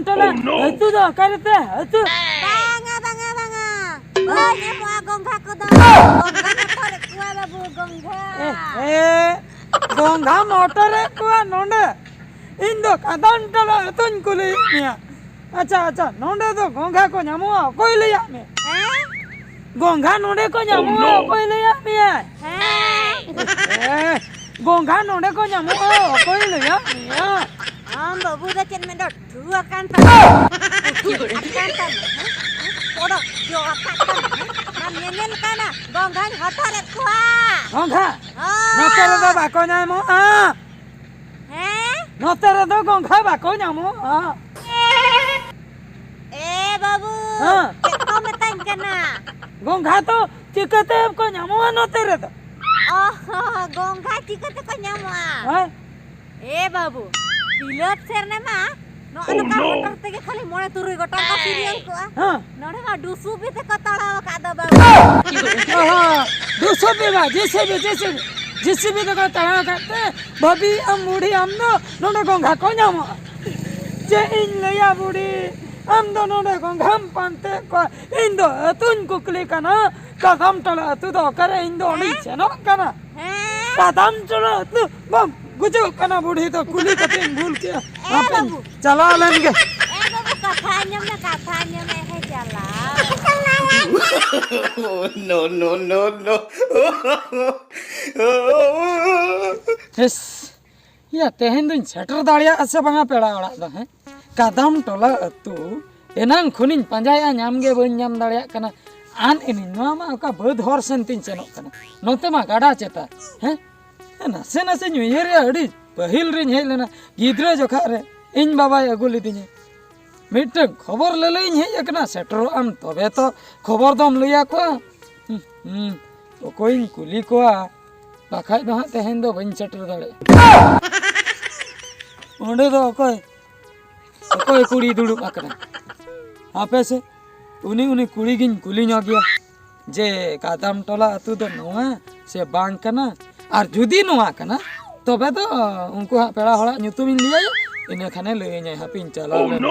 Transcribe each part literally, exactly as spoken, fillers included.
ᱴᱚᱞᱟ ᱟᱹᱛᱩ ᱫᱚ ᱚᱠᱟᱨᱮ ᱛᱮ? ᱟᱹᱛᱩ? ᱵᱟᱝᱟ, ᱵᱟᱝᱟ, ᱵᱟᱝᱟ᱾ ᱵᱟᱹᱧ ᱮᱢᱚᱜᱼᱟ ᱜᱚᱝᱜᱷᱟ ᱠᱚᱫᱚ᱾ ᱜᱚᱝᱜᱷᱟ ᱦᱚᱴᱚᱨᱮᱫ ᱠᱚᱣᱟ ᱵᱟᱹᱵᱩ, ᱜᱚᱝᱜᱷᱟ᱾ ᱮ, ᱮ, ᱜᱚᱝᱜᱷᱟᱢ ᱦᱚᱴᱚᱨᱮᱫ ᱠᱚᱣᱟ ᱱᱚᱰᱮ? ᱤᱧ ᱫᱚ ᱠᱟᱫᱟᱢ ᱴᱚᱞᱟ ᱟᱹᱛᱩᱧ ᱠᱩᱞᱤᱭᱮᱫ ᱢᱮᱭᱟ᱾ ᱟᱪᱪᱷᱟ, ᱟᱪᱪᱷᱟ, ᱱᱚᱰᱮ ᱫᱚ ᱜᱚᱝᱜᱷᱟ ᱠᱚ ᱧᱟᱢᱚᱜᱼᱟ? ᱚᱠᱚᱭ ᱞᱟᱹᱭᱟᱫ ᱢᱮ? ᱦᱮᱸ? ᱜᱚᱝᱜᱷᱟ ᱱᱚᱰᱮ ᱠᱚ ᱧᱟᱢᱚᱜᱼᱟ? ᱚᱠᱚᱭ ᱞᱟᱹᱭᱟᱫ ᱢᱮᱭᱟ? ᱦᱮᱸ᱾ ᱮ, ᱜᱚᱝᱜᱷᱟ ᱱᱚᱰᱮ ᱠᱚ ᱧᱟᱢᱚᱜᱼᱟ? ᱚᱠᱚᱭ ᱞᱟᱹᱭᱟᱫ ᱢᱮᱭᱟ? ᱟᱢ ᱵᱟᱹᱵᱩ ᱫᱚ ᱪᱮᱫ ᱢᱮᱱᱫᱚ ᱴᱷᱩ ᱟᱠᱟᱱ ᱛᱟᱢᱟ? ᱯᱩᱴᱷᱤ ᱟᱠᱟᱱ ᱛᱟᱢᱟ? ᱦᱮᱸ? ᱚᱰᱚᱠ ᱡᱚ ᱟᱠᱟᱱ ᱛᱟᱢᱟ? ᱦᱮᱸ? ᱟᱢ ᱧᱮᱧᱮᱞ ᱠᱟᱱᱟ? ᱜᱚᱝᱜᱷᱟᱧ ᱦᱚᱴᱚᱨᱮᱫ ᱠᱚᱣᱟ᱾ ᱜᱚᱝᱜᱷᱟ? ᱦᱳᱭ᱾ ᱱᱚᱛᱮ ᱨᱮᱫᱚ ᱵᱟᱠᱚ ᱧᱟᱢᱚᱜᱼᱟ᱾ ᱦᱮᱸ? ᱱᱚᱛᱮ ᱨᱮᱫᱚ ᱜᱚᱝᱜᱷᱟ ᱵᱟᱠᱚ ᱧᱟᱢᱚᱜᱼᱟ᱾ ᱮ ᱵᱟᱹᱵᱩ, ᱦᱮᱸ᱾ ᱪᱮᱫ ᱠᱚ ᱢᱮᱛᱟᱧ ᱠᱟᱱᱟ? ᱜᱚᱝᱜᱷᱟ ᱫᱚ ᱪᱤᱠᱟᱹᱛᱮ ᱠᱚ ᱧᱟᱢᱚᱜᱼᱟ ᱱᱚᱛᱮ ᱨᱮᱫᱚ? ᱚ, ᱜᱚᱝᱜᱷᱟ ᱪᱤᱠᱟᱹ ᱛᱮᱠᱚ ᱧᱟᱢᱚᱜᱼᱟ? ᱦᱮᱸ᱾ ᱮ ᱵᱟᱹᱵᱩ, ᱵᱤᱞᱟᱹᱛ ᱥᱮᱨ ᱨᱮᱢᱟ ᱱᱚᱜᱼᱚ ᱱᱚᱝᱠᱟ ᱢᱚᱴᱚᱨ ᱛᱮᱜᱮ ᱠᱷᱟᱹᱞᱤ ᱢᱚᱬᱮ ᱛᱩᱨᱩᱭ ᱜᱚᱴᱟᱝ ᱠᱚ serial ᱠᱚᱜᱼᱟ᱾ ᱦᱮᱸ᱾ ᱱᱚᱰᱮ ᱢᱟ ᱰᱩᱥᱩᱵᱤ ᱛᱮᱠᱚ ᱛᱟᱲᱟᱣ ᱟᱠᱟᱫ ᱫᱚ ᱵᱟᱹᱵᱩ᱾ ᱚ ᱦᱚᱸ, ᱰᱩᱥᱩᱵᱤ ᱢᱟ, JCB, JCB, JCB ᱛᱮᱠᱚ ᱛᱟᱲᱟᱣ ᱟᱠᱟᱫ ᱛᱮ, ᱵᱷᱟᱹᱵᱤ ᱟᱢ ᱵᱩᱰᱷᱤ ᱟᱢ ᱫᱚ ᱱᱚᱰᱮ ᱜᱚᱝᱜᱷᱟ ᱠᱚ ᱧᱟᱢᱚᱜᱼᱟ᱾ ᱪᱮᱫ ᱤᱧ ᱞᱟᱹᱭᱟ ᱵᱩᱰᱷᱤ, ᱟᱢ ᱫᱚ ᱱᱚᱰᱮ ᱜᱚᱝᱜᱷᱟᱢ ᱯᱟᱱᱛᱮ ᱠᱚᱣᱟ, ᱤᱧ ᱫᱚ ᱟᱹᱛᱩᱧ ᱠᱩᱠᱞᱤ ᱠᱟᱱᱟ, ᱠᱟᱫᱟᱢ ᱴᱚᱞᱟ ᱟᱹᱛᱩ ᱫᱚ ᱚᱠᱟᱨᱮ? ᱤᱧ ᱫᱚ ᱚᱸᱰᱮᱧ ᱦᱮᱸ? ᱥᱮᱱᱚᱜ ᱠᱟᱱᱟ᱾ ᱦᱮᱸ? ᱠᱟᱫᱟᱢ ᱴᱚᱞᱟ ᱟᱹᱛᱩ ᱵᱟᱢ ᱜᱩᱡᱩᱜ ᱠᱟᱱᱟ ᱵᱩᱰᱷᱤ ᱫᱚ, ᱠᱩᱞᱤ ᱠᱟᱛᱮᱧ ᱵᱷᱩᱞ ᱠᱮᱜᱼᱟ᱾ ᱮ ᱦᱟᱯᱮᱧ ᱵᱟᱹᱵᱩ᱾ ᱪᱟᱞᱟᱣ ᱞᱮᱱ ᱜᱮ᱾ ᱮ ᱵᱟᱹᱵᱩ, ᱠᱟᱛᱷᱟ ᱟᱸᱡᱚᱢ ᱢᱮ, ᱠᱟᱛᱷᱟ ᱟᱸᱡᱚᱢ ᱢᱮ, ᱦᱮᱸ ᱪᱟᱞᱟᱣ᱾ Oh, no, no, no, no. S, ᱭᱟ, ᱛᱮᱦᱮᱧ ᱫᱚᱧ ᱥᱮᱴᱮᱨ ᱫᱟᱲᱮᱭᱟᱜᱼᱟ ᱥᱮ ᱵᱟᱝᱟ ᱯᱮᱲᱟ ᱚᱲᱟᱜ ᱫᱚ, ᱦᱮᱸ? ᱠᱟᱫᱟᱢ ᱴᱚᱞᱟ ᱟᱹᱛᱩ ᱮᱱᱟᱝ ᱠᱷᱚᱱᱤᱧ ᱯᱟᱸᱡᱟᱭᱮᱫᱼᱟ, ᱧᱟᱢ ᱜᱮ ᱵᱟᱹᱧ ᱧᱟᱢ ᱫᱟᱲᱮᱭᱟᱜ ᱠᱟᱱᱟ᱾ ᱟᱱ ᱮᱱᱤᱧ ᱱᱚᱣᱟ ᱢᱟ ᱚᱠᱟ ᱵᱟᱹᱫᱽ ᱦᱚᱨ ᱥᱮᱱ ᱛᱤᱧ ᱥᱮᱱᱚᱜ ᱠᱟᱱᱟ, ᱱᱚᱛᱮ ᱢᱟ ᱜᱟᱰᱟ ᱪᱮᱛᱟ, ᱦᱮᱸ? ᱱᱟᱥᱮ ᱱᱟᱥᱮᱧ ᱩᱭᱦᱟᱹᱨᱮᱜᱼᱟ, ᱟᱹᱰᱤ ᱯᱟᱹᱦᱤᱞ ᱨᱤᱧ ᱦᱮᱡ ᱞᱮᱱᱟ, ᱜᱤᱫᱽᱨᱟᱹ ᱡᱚᱠᱷᱟᱜ ᱨᱮ ᱤᱧ ᱵᱟᱵᱟᱭ ᱟᱹᱜᱩ ᱞᱤᱫᱤᱧᱟ᱾ ᱢᱤᱫᱴᱟᱝ ᱠᱷᱚᱵᱚᱨ ᱞᱟᱹᱞᱟᱹᱭᱤᱧ ᱦᱮᱡ ᱟᱠᱟᱱᱟ, ᱥᱮᱴᱮᱨᱚᱜ ᱟᱢ ᱛᱚᱵᱮ ᱛᱚ ᱠᱷᱚᱵᱚᱨ ᱫᱚᱢ ᱞᱟᱹᱭ ᱟᱠᱚᱣᱟ᱾ ᱦᱩᱸ, ᱦᱩᱸ, ᱚᱠᱚᱭᱤᱧ ᱠᱩᱞᱤ ᱠᱚᱣᱟ? ᱵᱟᱠᱷᱟᱡ ᱫᱚ ᱦᱟᱸᱜ ᱛᱮᱦᱮᱧ ᱫᱚ ᱵᱟᱹᱧ ᱥᱮᱴᱮᱨ ᱫᱟᱲᱮᱭᱟᱜᱼᱟ᱾ ᱚᱸᱰᱮ ᱫᱚ ᱚᱠᱚᱭ, ᱚᱠᱚᱭ ᱠᱩᱲᱤ ᱫᱩᱲᱩᱵ ᱟᱠᱟᱱᱟ? ᱦᱟᱯᱮ ᱥᱮ, ᱩᱱᱤ, ᱩᱱᱤ ᱠᱩᱲᱤ ᱜᱤᱧ ᱠᱩᱞᱤ ᱧᱚᱜᱮᱭᱟ᱾ ᱡᱮ ᱠᱟᱫᱟᱢ ᱴᱚᱞᱟ ᱟᱹᱛᱩ ᱫᱚ ᱱᱚᱣᱟ ᱥᱮ ᱵᱟᱝ ᱠᱟᱱᱟ? ᱟᱨ ᱡᱩᱫᱤ ᱱᱚᱣᱟ ᱠᱟᱱᱟ, ᱛᱚᱵᱮ ᱫᱚ ᱩᱱᱠᱩ ᱦᱟᱸᱜ ᱯᱮᱲᱟ ᱦᱚᱲᱟᱜ ᱧᱩᱛᱩᱢᱤᱧ ᱞᱟᱹᱭᱟᱭᱟ, ᱤᱱᱟᱹ ᱠᱷᱟᱱᱮ ᱞᱟᱹᱭᱟᱹᱧᱟᱭ, ᱦᱟᱯᱮᱧ ᱪᱟᱞᱟᱣ ᱞᱮᱱ᱾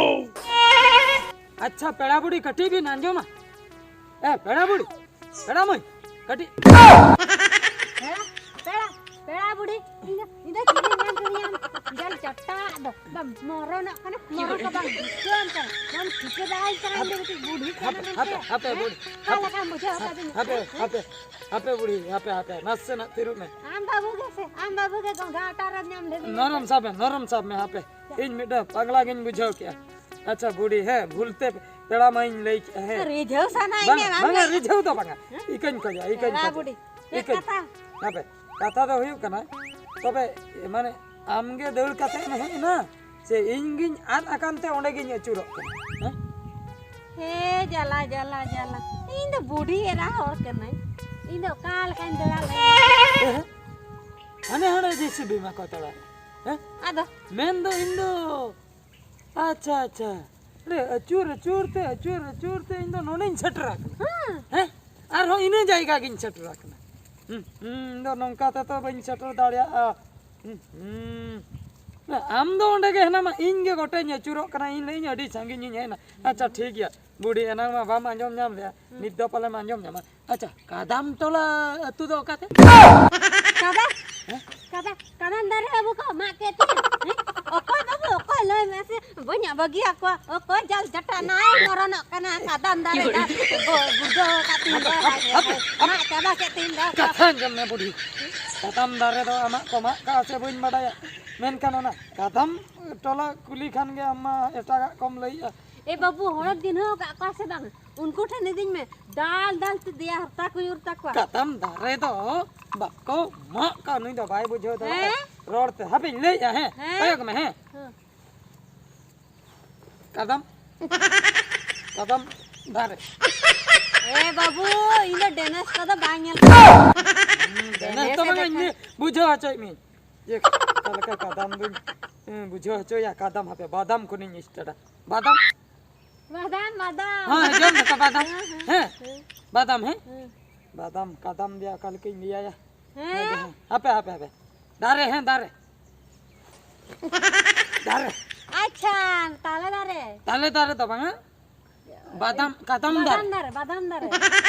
ᱟᱪᱪᱷᱟ, ᱯᱮᱲᱟ ᱵᱩᱰᱷᱤ, ᱠᱟᱹᱴᱤᱡ ᱵᱤᱱ ᱟᱸᱡᱚᱢᱟ? ᱮ, ᱯᱮᱲᱟ ᱵᱩᱰᱷᱤ, ᱯᱮᱲᱟ ᱢᱟᱹᱭ, ᱠᱟᱹᱴᱤᱡ᱾ ᱯᱮᱲᱟ, ᱯᱮᱲᱟ, ᱯᱮᱲᱟ ᱵᱩᱰᱷᱤ, ᱤᱧ ᱫᱚ, ᱤᱧ ᱫᱚ ᱪᱮᱫ ᱤᱧ ᱢᱮᱱ ᱠᱮᱫᱤᱧᱟ? ᱡᱟᱞ ᱪᱟᱴᱟ ᱫᱚ, ᱵᱟᱢ ᱢᱚᱨᱚᱱᱚᱜ ᱠᱟᱱᱟ, ᱢᱚᱨᱚᱱ ᱠᱚ ᱵᱟᱢ ᱵᱩᱡᱷᱟᱹᱣᱟᱢ ᱠᱟᱱᱟ, ᱵᱟᱢ ᱴᱷᱤᱠᱟᱹ ᱫᱟᱲᱮᱭᱟᱹᱧ ᱠᱟᱱᱟ, ᱤᱧ ᱫᱚ ᱢᱤᱫᱴᱤᱡ ᱵᱩᱰᱷᱤ ᱠᱟᱱᱟ ᱦᱟᱯᱮ, ᱢᱮᱱᱛᱮ᱾ ᱦᱟᱯᱮ, ᱦᱮᱸ? ᱵᱩᱰᱷᱤ, ᱚᱠᱟ ᱦᱟᱯᱮ, ᱞᱮᱠᱟᱢ ᱵᱩᱡᱷᱟᱹᱣ ᱦᱟᱯᱮ, ᱠᱟᱫᱤᱧᱟ? ᱦᱟᱯᱮ, ᱦᱮᱸ? ᱦᱟᱯᱮ, ᱦᱟᱯᱮ ᱵᱩᱰᱷᱤ, ᱦᱟᱯᱮ, ᱦᱟᱯᱮ, ᱱᱟᱥᱮᱱᱟᱜ ᱛᱷᱤᱨᱚᱜ ᱢᱮ᱾ ᱟᱢ ᱵᱟᱹᱵᱩ ᱜᱮ ᱥᱮ, ᱟᱢ ᱵᱟᱹᱵᱩ ᱜᱮ ᱜᱚᱸᱜᱷᱟ ᱟᱴᱟ ᱨᱮᱢ ᱧᱟᱢ ᱞᱮᱫᱮᱭᱟ᱾ ᱱᱚᱨᱚᱢ ᱥᱟᱵ ᱢᱮ, ᱱᱚᱨᱚᱢ ᱥᱟᱵ ᱢᱮ, ᱦᱟᱯᱮ᱾ ᱤᱧ ᱢᱤᱫᱴᱟᱝ ᱯᱟᱜᱽᱞᱟ ᱜᱤᱧ ᱵᱩᱡᱷᱟᱹᱣ ᱠᱮᱜᱼᱟ᱾ ᱟᱪᱪᱷᱟ ᱵᱩᱰᱷᱤ, ᱦᱮᱸ, ᱵᱷᱩᱞ ᱛᱮ ᱯᱮᱲᱟ ᱢᱟᱧ ᱞᱟᱹᱭ ᱠᱮᱜᱼᱟ, ᱦᱮᱸ᱾ ᱨᱤᱡᱷᱟᱹᱣ ᱥᱟᱱᱟᱭᱮᱫ ᱵᱟᱝ, ᱢᱮᱭᱟ, ᱵᱟᱝ ᱵᱟᱝᱟ, ᱞᱟᱹᱭ ᱢᱮ᱾ ᱨᱤᱡᱷᱟᱹᱣ ᱫᱚ ᱵᱟᱝᱟ᱾ ᱦᱮᱸ? ᱤᱠᱟᱹᱧ ᱠᱷᱚᱡᱚᱜᱼᱟ, ᱤᱠᱟᱹᱧ ᱯᱮᱲᱟ ᱠᱷᱚᱡᱚᱜᱼᱟ᱾ ᱵᱩᱰᱷᱤ, ᱪᱮᱫ ᱤᱠᱟᱹᱧ᱾ ᱠᱟᱛᱷᱟ? ᱦᱟᱯᱮ, ᱠᱟᱛᱷᱟ ᱫᱚ ᱦᱩᱭᱩᱜ ᱠᱟᱱᱟ, ᱛᱚᱵᱮ, ᱢᱟᱱᱮ, ᱟᱢᱜᱮ ᱫᱟᱹᱲ ᱠᱟᱛᱮ ᱮᱢ ᱦᱮᱡ ᱮᱱᱟ, ᱥᱮ ᱤᱧ ᱜᱤᱧ ᱟᱫ ᱟᱠᱟᱱ ᱛᱮ ᱚᱸᱰᱮ ᱜᱤᱧ ᱟᱹᱪᱩᱨᱚᱜ ᱠᱟᱱᱟ? ᱦᱮᱸ? ᱦᱮ ᱡᱟᱞᱟ, ᱡᱟᱞᱟ, ᱡᱟᱞᱟ᱾ ᱤᱧ ᱫᱚ ᱵᱩᱰᱷᱤ ᱮᱨᱟ ᱦᱚᱲ ᱠᱟᱹᱱᱟᱹᱧ᱾ ᱤᱧ ᱫᱚ ᱚᱠᱟ ᱞᱮᱠᱟᱧ ᱫᱟᱹᱲᱟ ᱞᱟᱹᱭ ᱢᱮ? ᱦᱮᱸ? ᱦᱟᱱᱮ ᱦᱟᱱᱮ ᱡᱮ ᱥᱤᱵᱤ ᱢᱟ ᱠᱚ ᱛᱟᱲᱟ᱾ ᱦᱮᱸ? ᱟᱫᱚ? ᱢᱮᱱ ᱫᱚ ᱤᱧ ᱫᱚ, ᱟᱪᱪᱷᱟ, ᱟᱪᱪᱷᱟ᱾ ᱟᱹᱰᱤ ᱟᱹᱪᱩᱨ, ᱟᱹᱪᱩᱨ ᱛᱮ, ᱟᱹᱪᱩᱨ, ᱟᱹᱪᱩᱨ ᱛᱮ ᱤᱧ ᱫᱚ ᱱᱚᱰᱮᱧ ᱥᱮᱴᱮᱨ ᱟᱠᱟᱱᱟ᱾ ᱦᱮᱸ᱾ ᱦᱮᱸ? ᱟᱨᱦᱚᱸ ᱤᱱᱟᱹ ᱡᱟᱭᱜᱟ ᱜᱤᱧ ᱥᱮᱴᱮᱨ ᱟᱠᱟᱱᱟ᱾ ᱦᱩᱸ, ᱦᱩᱸ, ᱤᱧ ᱫᱚ ᱱᱚᱝᱠᱟ ᱛᱮᱫᱚ ᱵᱟᱹᱧ ᱥᱮᱴᱮᱨ ᱫᱟᱲᱮᱭᱟᱜᱼᱟ᱾ ᱦᱩᱸ, ᱦᱩᱸ᱾ ᱟᱢ ᱫᱚ ᱚᱸᱰᱮ ᱜᱮ ᱦᱮᱱᱟᱢᱟ, ᱤᱧ ᱜᱮ ᱜᱚᱴᱮᱧ ᱟᱹᱪᱩᱨᱚᱜ ᱠᱟᱱᱟ, ᱤᱧ ᱞᱟᱹᱭᱟᱹᱧ ᱟᱹᱰᱤ ᱥᱟᱺᱜᱤᱧ ᱤᱧ ᱦᱮᱡ ᱮᱱᱟ᱾ ᱟᱪᱪᱷᱟ, ᱴᱷᱤᱠ ᱜᱮᱭᱟ᱾ ᱵᱩᱰᱷᱤ, ᱮᱱᱟᱝ ᱢᱟ ᱵᱟᱢ ᱟᱸᱡᱚᱢ ᱧᱟᱢ ᱞᱮᱜᱼᱟ, ᱦᱩᱸ᱾ ᱱᱤᱛ ᱫᱚ ᱯᱟᱞᱮᱢ ᱟᱸᱡᱚᱢ ᱧᱟᱢᱟ᱾ ᱟᱪᱪᱷᱟ, ᱠᱟᱫᱟᱢ ᱴᱚᱞᱟ ᱟᱹᱛᱩ ᱫᱚ ᱚᱠᱟᱛᱮ? ᱠᱟᱫᱟ? ᱦᱮᱸ? ᱠᱟᱫᱟ, ᱠᱟᱫᱟᱢ ᱫᱟᱨᱮ ᱵᱟᱹᱵᱩ ᱠᱚ ᱢᱟᱜ ᱠᱮᱫ ᱛᱤᱧᱟ᱾ ᱦᱮᱸ? ᱚᱠᱚᱭ ᱵᱟᱹᱵᱩ, ᱚᱠᱚᱭ ᱞᱟᱹᱭ ᱢᱮᱥᱮ? ᱵᱟᱹᱧ ᱵᱟᱹᱜᱤᱭᱟᱠᱚᱣᱟ᱾ ᱚᱠᱚᱭ ᱡᱟᱞ ᱪᱟᱴᱟᱱᱟᱭ ᱢᱚᱨᱚᱱᱚᱜ ᱠᱟᱱᱟ, ᱠᱟᱫᱟᱢ ᱫᱟᱨᱮ ᱫᱚ ᱵᱚ-, ᱵᱩᱰᱷᱟᱹ ᱠᱟᱜ ᱛᱤᱧ ᱫᱚ, ᱦᱟᱯᱮ, ᱦᱟᱯᱮ, ᱦᱟᱯᱮ᱾ ᱢᱟᱜ ᱪᱟᱵᱟ ᱠᱮᱫ ᱛᱤᱧ ᱫᱚ᱾ ᱠᱟᱛᱷᱟ ᱟᱸᱡᱚᱢ ᱢᱮ ᱵᱩᱰᱷᱤ, ᱠᱟᱫᱟᱢ ᱫᱟᱨᱮ ᱫᱚ ᱟᱢᱟᱜ ᱠᱚ ᱢᱟᱜ ᱠᱟᱜᱼᱟ ᱥᱮ ᱵᱟᱹᱧ ᱵᱟᱰᱟᱭᱟ, ᱢᱮᱱᱠᱷᱟᱱ ᱚᱱᱟ ᱠᱟᱫᱟᱢ ᱴᱚᱞᱟ ᱠᱩᱞᱤ ᱠᱷᱟᱱ ᱜᱮ ᱟᱢ ᱢᱟ ᱮᱴᱟᱜᱟᱜ ᱠᱚᱢ ᱞᱟᱹᱭᱮᱜᱼᱟ᱾ ᱮ ᱵᱟᱹᱵᱩ, ᱦᱚᱲᱮᱢ ᱪᱤᱱᱦᱟᱹᱣ ᱟᱠᱟᱫ ᱠᱚᱣᱟ ᱥᱮ ᱵᱟᱝ? ᱩᱱᱠᱩ ᱴᱷᱮᱱ ᱤᱫᱤᱧ ᱢᱮ, ᱫᱟᱞ ᱫᱟᱞ ᱛᱮ ᱫᱮᱭᱟ ᱦᱟᱨᱛᱟ ᱠᱚ ᱧᱩᱨ ᱛᱟᱠᱚᱣᱟ᱾ ᱠᱟᱫᱟᱢ ᱫᱟᱨᱮ ᱫᱚ ᱵᱟᱠᱚ ᱢᱟᱜ ᱠᱟᱜᱼᱟ, ᱱᱩᱭ ᱫᱚ ᱵᱟᱭ ᱵᱩᱡᱷᱟᱹᱣ ᱫᱟᱲᱮᱭᱟᱜᱼᱟ᱾ ᱦᱮᱸ? ᱨᱚᱲ ᱛᱮ, ᱦᱟᱯᱮᱧ ᱞᱟᱹᱭᱮᱜᱼᱟ, ᱦᱮᱸ? ᱦᱮᱸ? ᱠᱚᱭᱚᱜ ᱢᱮ, ᱦᱮᱸ? ᱦᱮᱸ᱾ ᱠᱟᱫᱟᱢ, ᱠᱟᱫᱟᱢ ᱫᱟᱨᱮ᱾ ᱮ ᱵᱟᱹᱵᱩ, ᱤᱧ ᱫᱚ ᱰᱮᱱᱮᱥ ᱠᱚᱫᱚ ᱵᱟᱝ ᱧᱮᱞ ᱠᱟᱱᱟ᱾ ᱦᱩᱸ, ᱰᱮᱱᱮᱥ ᱫᱚ ᱰᱮᱱᱮᱥ ᱵᱟᱝᱟ, ᱮ ᱤᱧ ᱫᱮᱠᱷᱟᱱ᱾ ᱵᱩᱡᱷᱟᱹᱣ ᱦᱚᱪᱚᱭᱮᱫ ᱢᱤᱭᱟᱹᱧ᱾ ᱡᱮ ᱚᱠᱟ ᱞᱮᱠᱟ ᱠᱟᱫᱟᱢ ᱫᱩᱧ, ᱦᱩᱸ, ᱵᱩᱡᱷᱟᱹᱣ ᱦᱚᱪᱚᱭᱟ, ᱠᱟᱫᱟᱢ ᱦᱟᱯᱮ, ᱵᱟᱫᱟᱢ ᱠᱷᱚᱱᱤᱧ ᱥᱴᱟᱨᱴᱟ᱾ ᱵᱟᱫᱟᱢ᱾ ᱵᱟᱫᱟᱢ, ᱵᱟᱫᱟᱢ᱾ ᱦᱮᱸ, ᱡᱚᱢ ᱫᱟᱠᱟ ᱵᱟᱫᱟᱢ᱾ ᱦᱮᱸ, ᱦᱮᱸ, ᱦᱮᱸ᱾ ᱦᱮᱸ, ᱵᱟᱫᱟᱢ, ᱦᱮᱸ? ᱦᱮᱸ᱾ ᱵᱟᱫᱟᱢ, ᱠᱟᱫᱟᱢ ᱫᱮᱭᱟ ᱚᱠᱟ ᱞᱮᱠᱟᱧ ᱞᱟᱹᱭᱟᱭᱟ? ᱦᱮᱸ᱾ ᱦᱮᱸ, ᱦᱮᱸ᱾ ᱦᱟᱯᱮ, ᱦᱟᱯᱮ, ᱦᱟᱯᱮ᱾ ᱫᱟᱨᱮ, ᱦᱮᱸ, ᱫᱟᱨᱮ᱾ ᱫᱟᱨᱮ᱾ ᱟᱪᱪᱷᱟ, ᱛᱟᱞᱮ ᱫᱟᱨᱮ᱾ ᱛᱟᱞᱮ ᱫᱟᱨᱮ ᱫᱚ ᱵᱟᱝᱟ, ᱵᱟᱫᱟᱢ, ᱠᱟᱫᱟᱢ ᱫᱟᱨᱮ᱾ ᱵᱟᱫᱟᱢ ᱫᱟᱨᱮ, ᱵᱟᱫᱟᱢ ᱫᱟᱨᱮ᱾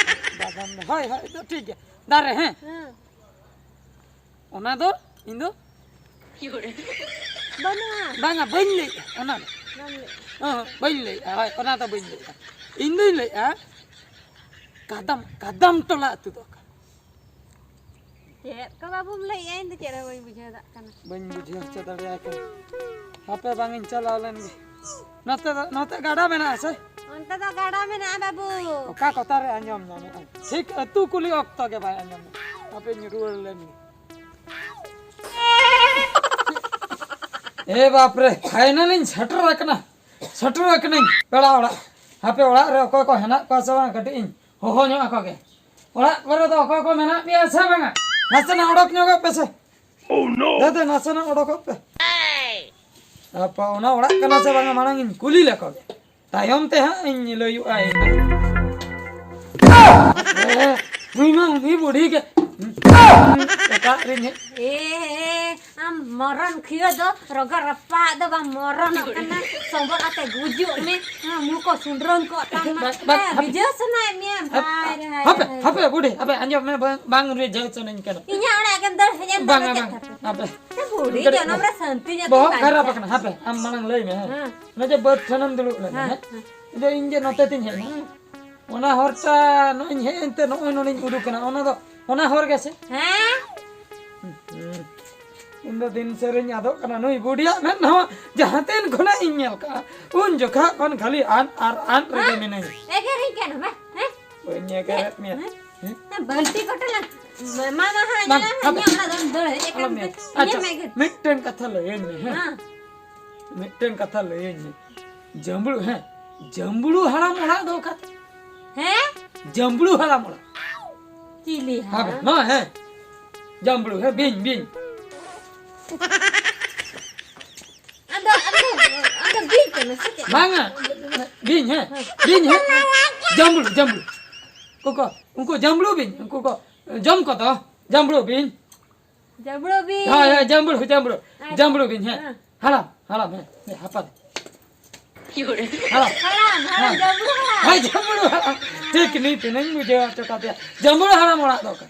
ᱵᱟᱫᱟᱢ ᱫᱟᱨᱮ, ᱦᱳᱭ, ᱦᱳᱭ, ᱫᱚ ᱴᱷᱤᱠ ᱜᱮᱭᱟ᱾ ᱫᱟᱨᱮ, ᱦᱮᱸ᱾ ᱦᱮᱸ᱾ ᱚᱱᱟ ᱫᱚ ᱤᱧ ᱫᱚ ᱵᱟᱹᱱᱩᱜᱼᱟ᱾ ᱵᱟᱝᱟ, ᱵᱟᱹᱧ ᱞᱟᱹᱭᱮᱜᱼᱟ ᱚᱱᱟ ᱫᱚ᱾ ᱵᱟᱢ ᱞᱟᱹᱭ᱾ ᱦᱚᱸ, ᱵᱟᱹᱧ ᱞᱟᱹᱭᱮᱜᱼᱟ, ᱦᱳᱭ, ᱚᱱᱟ ᱫᱚ ᱵᱟᱹᱧ ᱞᱟᱹᱭᱮᱜᱼᱟ᱾ ᱤᱧ ᱫᱚᱧ ᱞᱟᱹᱭᱮᱜᱼᱟ, ᱠᱟᱫᱟᱢ, ᱠᱟᱫᱟᱢ ᱴᱚᱞᱟ ᱟᱹᱛᱩ ᱫᱚ ᱚᱠᱟ? ᱪᱮᱫ ᱠᱚ ᱵᱟᱵᱩᱢ ᱞᱟᱹᱭᱮᱜᱼᱟ? ᱤᱧ ᱫᱚ ᱪᱮᱫ ᱦᱚᱸ ᱵᱟᱹᱧ ᱵᱩᱡᱷᱟᱹᱣ ᱫᱟᱲᱮᱭᱟᱜ ᱠᱟᱱᱟ᱾ ᱵᱟᱹᱧ ᱵᱩᱡᱷᱟᱹᱣ ᱦᱚᱪᱚ ᱫᱟᱲᱮᱭᱟᱭ ᱠᱟᱱᱟ᱾ ᱦᱟᱯᱮ, ᱵᱟᱝ ᱤᱧ ᱪᱟᱞᱟᱣ ᱞᱮᱱ ᱜᱮ᱾ ᱱᱚᱛᱮ ᱫᱚ, ᱱᱚᱛᱮ ᱜᱟᱰᱟ ᱢᱮᱱᱟᱜᱼᱟ ᱥᱮ? ᱚᱱᱛᱮ ᱫᱚ ᱜᱟᱰᱟ ᱢᱮᱱᱟᱜᱼᱟ, ᱵᱟᱹᱵᱩ᱾ ᱚᱠᱟ ᱠᱚᱛᱟᱨᱮ ᱟᱸᱡᱚᱢ ᱧᱟᱢᱮᱜᱼᱟ? ᱴᱷᱤᱠ ᱟᱹᱛᱩ ᱠᱩᱞᱤ ᱚᱠᱛᱚ ᱜᱮ ᱵᱟᱭ ᱟᱸᱡᱚᱢ ᱧᱟᱢᱮᱜᱼᱟ᱾ ᱦᱟᱯᱮᱧ ᱨᱩᱣᱟᱹᱲ ᱞᱮᱱ ᱜᱮ᱾ ᱮ ᱵᱟᱯ ᱨᱮ, ᱯᱷᱟᱭᱱᱟᱞ ᱤᱧ ᱥᱮᱴᱮᱨ ᱟᱠᱟᱱᱟ, ᱥᱮᱴᱮᱨ ᱟᱠᱟᱱᱟᱹᱧ ᱯᱮᱲᱟ ᱚᱲᱟᱜ᱾ ᱦᱟᱯᱮ, ᱚᱲᱟᱜ ᱨᱮ ᱚᱠᱚᱭ ᱠᱚ ᱦᱮᱱᱟᱜ ᱠᱚᱣᱟ ᱥᱮ ᱵᱟᱝ, ᱠᱟᱹᱴᱤᱡ ᱤᱧ ᱦᱚᱦᱚ ᱧᱚᱜ ᱟᱠᱚ ᱜᱮ᱾ ᱚᱲᱟᱜ ᱠᱚᱨᱮ ᱫᱚ ᱚᱠᱚᱭ ᱠᱚ ᱢᱮᱱᱟᱜ ᱯᱮᱭᱟ ᱥᱮ ᱵᱟᱝᱟ? ᱱᱟᱥᱮᱱᱟᱜ ᱚᱰᱚᱠ ᱧᱚᱜᱚᱜ ᱯᱮ ᱥᱮ᱾ ᱫᱮ, ᱫᱮ, ᱱᱟᱥᱮᱱᱟᱜ ᱚᱰᱚᱠᱚᱜ ᱯᱮ᱾ ᱟᱯᱟ, ᱚᱱᱟ ᱚᱲᱟᱜ ᱠᱟᱱᱟ ᱥᱮ ᱵᱟᱝᱟ, ᱢᱟᱲᱟᱝ ᱤᱧ ᱠᱩᱞᱤ ᱞᱮᱠᱚ ᱜᱮ᱾ ᱛᱟᱭᱚᱢ ᱛᱮ ᱦᱟᱸᱜ ᱤᱧ ᱞᱟᱹᱭᱩᱜᱼᱟ ᱤᱧ ᱫᱚ᱾ ᱮ, ᱱᱩᱭ ᱢᱟ ᱩᱱᱤ ᱵᱩᱰᱷᱤ ᱜᱮ᱾ ᱮᱴᱟᱜ ᱨᱤᱧ ᱦᱮᱡ᱾ ᱮ, ᱮ, ᱟᱢ ᱢᱚᱨᱚᱱ ᱠᱷᱤᱭᱟᱹ ᱫᱚ ᱨᱚᱜᱟ ᱨᱟᱯᱟᱜ ᱫᱚ ᱵᱟᱢ ᱢᱚᱨᱚᱱᱚᱜ ᱠᱟᱱᱟ᱾ ᱥᱚᱢᱵᱚᱞ ᱟᱛᱮ ᱜᱩᱡᱩᱜ ᱢᱮ᱾ ᱦᱮᱸ, ᱢᱩ ᱠᱚ ᱥᱩᱸᱰᱨᱟᱹᱝ ᱠᱚᱜ ᱛᱟᱢ ᱢᱟ᱾ ᱵᱟᱝ, ᱵᱟᱝ, ᱦᱮᱸ, ᱦᱟᱯᱮ᱾ ᱨᱤᱡᱷᱟᱹᱣ ᱥᱟᱱᱟᱭᱮᱫ ᱢᱮᱭᱟ᱾ ᱦᱟᱯ-, ᱵᱷᱟᱭ ᱨᱮ, ᱦᱟᱭ ᱦᱟᱯᱮ, ᱨᱮ, ᱦᱟᱭ ᱦᱟᱯᱮ, ᱨᱮ᱾ ᱵᱩᱰᱷᱤ, ᱦᱟᱯᱮ, ᱟᱸᱡᱚᱢ ᱢᱮ, ᱵᱟᱝ, ᱵᱟᱝ ᱨᱤᱡᱷᱟᱹᱣ ᱥᱟᱱᱟᱧ ᱠᱟᱱᱟ᱾ ᱤᱧᱟᱹᱜ ᱚᱲᱟᱜ ᱜᱮᱢ ᱫᱟᱹᱲ ᱦᱮᱡ ᱮᱱ ᱫᱚ ᱵᱟᱝᱟ, ᱪᱮᱫ ᱵᱟᱝᱟ᱾ ᱠᱷᱟᱹᱛᱤᱨ? ᱦᱟᱯᱮ᱾ ᱦᱮᱸ, ᱵᱩᱰᱷᱤ ᱠᱟᱹᱴᱤᱡ ᱡᱚᱱᱚᱢ ᱨᱮ ᱥᱟᱹᱱᱛᱤ ᱧᱚᱜ ᱵᱚᱦᱚᱜ ᱛᱮ ᱠᱷᱟᱨᱟᱯ ᱵᱟᱧᱪᱟᱜ᱾ ᱟᱠᱟᱱᱟ᱾ ᱦᱟᱯᱮ, ᱟᱢ ᱢᱟᱲᱟᱝ ᱞᱟᱹᱭ ᱢᱮ, ᱦᱮᱸ? ᱦᱮᱸ᱾ ᱚᱱᱟ ᱡᱮ ᱵᱟᱹᱫᱽ ᱴᱷᱮᱱᱮᱢ ᱫᱩᱲᱩᱵ ᱞᱮᱱᱟ, ᱦᱮᱸ, ᱦᱮᱸ? ᱦᱮᱸ᱾ ᱤᱧ ᱫᱚ, ᱤᱧ ᱡᱮ ᱱᱚᱛᱮ ᱛᱤᱧ ᱦᱮᱡ ᱮᱱᱟ᱾ ᱦᱮᱸ᱾ ᱚᱱᱟ ᱦᱚᱨ ᱴᱟ ᱱᱚᱜᱼᱚᱭ ᱤᱧ ᱦᱮᱡ ᱮᱱᱛᱮ ᱱᱚᱜᱼᱚᱭ ᱱᱚᱰᱮᱧ ᱩᱰᱩᱠ ᱮᱱᱟ, ᱚᱱᱟ ᱫᱚ, ᱚᱱᱟ ᱦᱚᱨ ᱜᱮ ᱥᱮ? ᱦᱮᱸ᱾ ᱦᱩᱸ᱾ ᱤᱧ ᱫᱚ ᱫᱤᱱ ᱥᱟᱹᱨᱤᱧ ᱟᱫᱚᱜ ᱠᱟᱱᱟ, ᱱᱩᱭ ᱵᱩᱰᱷᱤᱭᱟᱜ ᱢᱮᱫ ᱦᱚᱸ ᱡᱟᱦᱟᱸ ᱛᱤᱱ ᱠᱷᱚᱱᱟᱜ ᱤᱧ ᱧᱮᱞ ᱠᱟᱜᱼᱟ, ᱩᱱ ᱡᱚᱠᱷᱟᱜ ᱠᱷᱚᱱ ᱠᱷᱟᱹᱞᱤ ᱟᱱ ᱟᱨ ᱟᱱ ᱨᱮᱜᱮ ᱦᱮᱸ? ᱢᱤᱱᱟᱹᱧᱟ᱾ ᱮᱜᱮᱨᱤᱧ ᱠᱟᱱᱟ ᱵᱟ, ᱦᱮᱸ? ᱵᱟᱹᱧ ᱮᱜᱮᱨᱮᱫ ᱢᱮᱭᱟ᱾ ᱦᱮᱸ? ᱦᱮᱸ? ᱦᱮᱸ, ᱵᱟᱹᱞᱛᱤ ᱠᱚᱴᱮᱞᱟ᱾ ᱢᱟ, ᱢᱟ, ᱦᱟᱸᱜ ᱵᱟᱝ, ᱧᱮᱞᱟ, ᱦᱟᱸᱜ ᱦᱟᱯᱮ᱾ ᱧᱮᱞᱟ, ᱟᱫᱚᱢ ᱫᱟᱹᱲ ᱦᱮᱡ ᱟᱠᱟᱱ ᱟᱞᱚᱢ ᱢᱮ᱾ ᱛᱮ᱾ ᱟᱪᱪᱷᱟ, ᱤᱧᱟᱹᱜ ᱢᱮᱫ ᱜᱮ᱾ ᱢᱤᱫᱴᱮᱱ ᱠᱟᱛᱷᱟ ᱞᱟᱹᱭᱟᱹᱧ ᱢᱮ, ᱦᱮᱸ? ᱦᱮᱸ᱾ ᱢᱤᱫᱴᱮᱱ ᱠᱟᱛᱷᱟ ᱞᱟᱹᱭᱟᱹᱧ ᱢᱮ᱾ ᱡᱟᱹᱢᱵᱽᱲᱩ, ᱦᱮᱸ, ᱡᱟᱹᱢᱵᱽᱲᱩ ᱦᱟᱲᱟᱢ ᱚᱲᱟᱜ ᱫᱚ ᱚᱠᱟ? ᱦᱮᱸ? ᱡᱟᱹᱢᱵᱽᱲᱩ ᱦᱟᱲᱟᱢ ᱚᱲᱟᱜ᱾ ᱪᱤᱞᱤ ᱦᱟᱲᱟᱢ? ᱦᱟᱯᱮ, ᱱᱚᱣᱟ, ᱦᱮᱸ᱾ ᱡᱟᱹᱢᱵᱽᱲᱩ, ᱦᱮᱸ, ᱵᱤᱧ, ᱵᱤᱧ᱾ ᱟᱫᱚ, ᱟᱫᱚ, ᱟᱫᱚ ᱵᱤᱧ ᱠᱟᱱᱟ ᱥᱮ ᱪᱮᱫ? ᱵᱟᱝᱟ, ᱵᱤᱧ, ᱦᱮᱸ, ᱵᱤᱧ, ᱦᱮᱸ᱾ ᱡᱟᱹᱢᱵᱽᱲᱩ, ᱡᱟᱹᱢᱵᱽᱲᱩ᱾ ᱩᱱᱠᱩ ᱠᱚ, ᱩᱱᱠᱩ ᱡᱟᱹᱢᱵᱽᱲᱩ ᱵᱤᱧ, ᱩᱱᱠᱩ ᱠᱚ ᱡᱚᱢ ᱠᱚᱫᱚ, ᱡᱟᱹᱢᱵᱽᱲᱩ ᱵᱤᱧ᱾ ᱡᱟᱹᱢᱵᱽᱲᱩ ᱵᱤᱧ᱾ ᱦᱳᱭ, ᱦᱳᱭ, ᱡᱟᱹᱢᱵᱽᱲᱩ, ᱡᱟᱹᱢᱵᱽᱲᱩ᱾ ᱟᱪᱪᱷᱟ᱾ ᱡᱟᱹᱢᱵᱽᱲᱩ ᱵᱤᱧ, ᱦᱮᱸ᱾ ᱦᱮᱸ᱾ ᱦᱟᱲᱟᱢ, ᱦᱟᱲᱟᱢ, ᱦᱮᱸ, ᱦᱮᱸ, ᱦᱟᱯᱟ ᱫᱮ᱾ ᱦᱟᱲᱟᱢ᱾ ᱦᱟᱲᱟᱢ, ᱦᱟᱲᱟᱢ, ᱦᱮᱸ᱾ ᱡᱟᱢᱵᱽᱲᱩ ᱦᱟᱲᱟᱢ᱾ ᱦᱳᱭ, ᱡᱟᱢᱵᱽᱲᱩ ᱦᱟᱲᱟᱢ᱾ ᱴᱷᱤᱠ, ᱱᱤᱛ ᱮᱱᱟᱧ ᱵᱩᱡᱷᱟᱹᱣ ᱦᱚᱪᱚ ᱠᱟᱫᱮᱭᱟ᱾ ᱡᱟᱢᱵᱽᱲᱩ ᱦᱟᱲᱟᱢ ᱚᱲᱟᱜ ᱫᱚ ᱚᱠᱟ?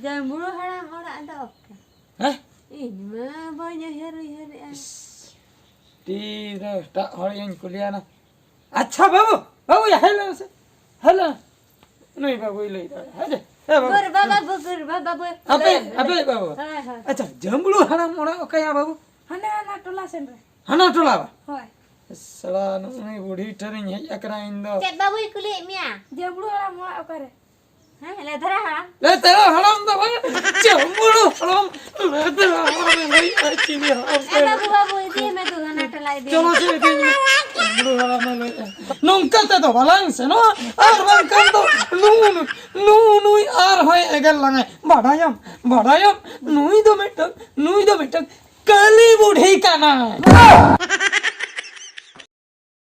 ᱡᱟᱢᱵᱽᱲᱩ ᱦᱟᱲᱟᱢ ᱚᱲᱟᱜ ᱫᱚ ᱚᱠᱟ? ᱦᱮᱸ? ᱤᱧ ᱢᱟ ᱵᱟᱹᱧ ᱩᱭᱦᱟᱹᱨ ᱩᱭᱦᱟᱹᱨᱮᱜᱼᱟ᱾ ᱛᱤ ᱨᱮ ᱮᱴᱟᱜ ᱦᱚᱲᱤᱧ ᱠᱩᱞᱤᱭᱟᱱᱟ᱾ ᱟᱪᱪᱷᱟ ᱵᱟᱹᱵᱩ, ᱵᱟᱹᱵᱩ, ᱭᱟ, ᱦᱮᱡ ᱞᱮᱱ ᱢᱮᱥᱮ᱾ ᱦᱮᱡ ᱞᱮᱱ᱾ ᱱᱩᱭ ᱵᱟᱹᱵᱩᱭ ᱞᱟᱹᱭ ᱫᱟᱲᱮᱭᱟᱜᱼᱟ᱾ ᱦᱮᱡ ᱮ, ᱦᱮ ᱵᱟᱹᱵᱩ᱾ ᱜᱩᱨ ᱵᱟᱵᱟ, ᱵᱩ, ᱜᱩᱨ ᱵᱟᱵᱟ, ᱵᱩ᱾ ᱟᱯᱮ, ᱦᱮ, ᱦᱮ᱾ ᱟᱯᱮ ᱵᱟᱹᱵᱩ᱾ ᱦᱮ, ᱦᱮ᱾ ᱟᱪᱪᱷᱟ, ᱡᱟᱹᱢᱵᱽᱲᱩ ᱦᱟᱲᱟᱢ ᱚᱲᱟᱜ ᱚᱠᱟᱭᱟ ᱵᱟᱹᱵᱩ? ᱦᱟᱱᱮ ᱦᱟᱱᱟ ᱴᱚᱞᱟ ᱥᱮᱱ ᱨᱮ᱾ ᱦᱟᱱᱟ ᱴᱚᱞᱟ ᱵᱟ? ᱦᱳᱭ᱾ ᱥᱟᱞᱟ, ᱱᱩᱜᱼᱩ ᱱᱩᱭ ᱵᱩᱰᱷᱤ ᱴᱷᱮᱱᱤᱧ ᱦᱮᱡ ᱟᱠᱟᱱᱟ ᱤᱧ ᱫᱚ᱾ ᱪᱮᱫ ᱵᱟᱹᱵᱩᱭ ᱠᱩᱞᱤᱭᱮᱫ ᱢᱮᱭᱟ? ᱡᱟᱹᱢᱵᱽᱲᱩ ᱦᱟᱲᱟᱢ ᱚᱲᱟᱜ ᱚᱠᱟᱨᱮ? ᱦᱮᱸ, ᱞᱮᱫᱷᱨᱟ ᱦᱟᱲᱟᱢ᱾ ᱞᱮᱫᱷᱨᱟ ᱦᱟᱲᱟᱢ ᱫᱚ ᱵᱟᱝ, ᱡᱟᱹᱢᱵᱽᱲᱩ ᱦᱟᱲᱟᱢ, ᱞᱮᱫᱷᱨᱟ ᱦᱟᱲᱟᱢᱮ ᱞᱟᱹᱭᱮᱫᱼᱟ, ᱪᱤᱞᱤ ᱦᱟᱲᱟᱢ ᱮ ᱠᱟᱱᱟᱭ? ᱵᱟᱹᱵᱩ, ᱵᱟᱹᱵᱩ, ᱤᱫᱤᱭᱮ ᱢᱮ ᱫᱩ, ᱦᱟᱱᱟ ᱴᱚᱞᱟ ᱤᱫᱤᱭᱮ ᱪᱚᱞᱚ ᱢᱮ᱾ ᱥᱮ, ᱤᱫᱤᱭᱮ ᱢᱮ᱾ ᱡᱟᱹᱢᱵᱽᱲᱩ ᱦᱟᱲᱟᱢᱮ ᱞᱟᱹᱭᱮᱫᱼᱟ᱾ ᱱᱚᱝᱠᱟ ᱛᱮᱫᱚ ᱵᱟᱞᱟᱝ ᱥᱮᱱᱚᱜᱼᱟ, ᱟᱨ ᱵᱟᱝᱠᱷᱟᱱ ᱫᱚ ᱱᱩᱭ, ᱱᱩᱭ, ᱱᱩᱭ ᱟᱨᱦᱚᱸᱭ ᱮᱜᱮᱨ ᱞᱟᱝᱟᱭ᱾ ᱵᱟᱰᱟᱭᱟᱢ, ᱵᱟᱰᱟᱭᱟᱢ, ᱱᱩᱭ ᱫᱚ ᱢᱤᱫᱴᱟᱝ, ᱱᱩᱭ ᱫᱚ ᱢᱤᱫᱴᱟᱝ ᱠᱟᱹᱞᱤ ᱵᱩᱰᱷᱤ ᱠᱟᱱᱟᱭ᱾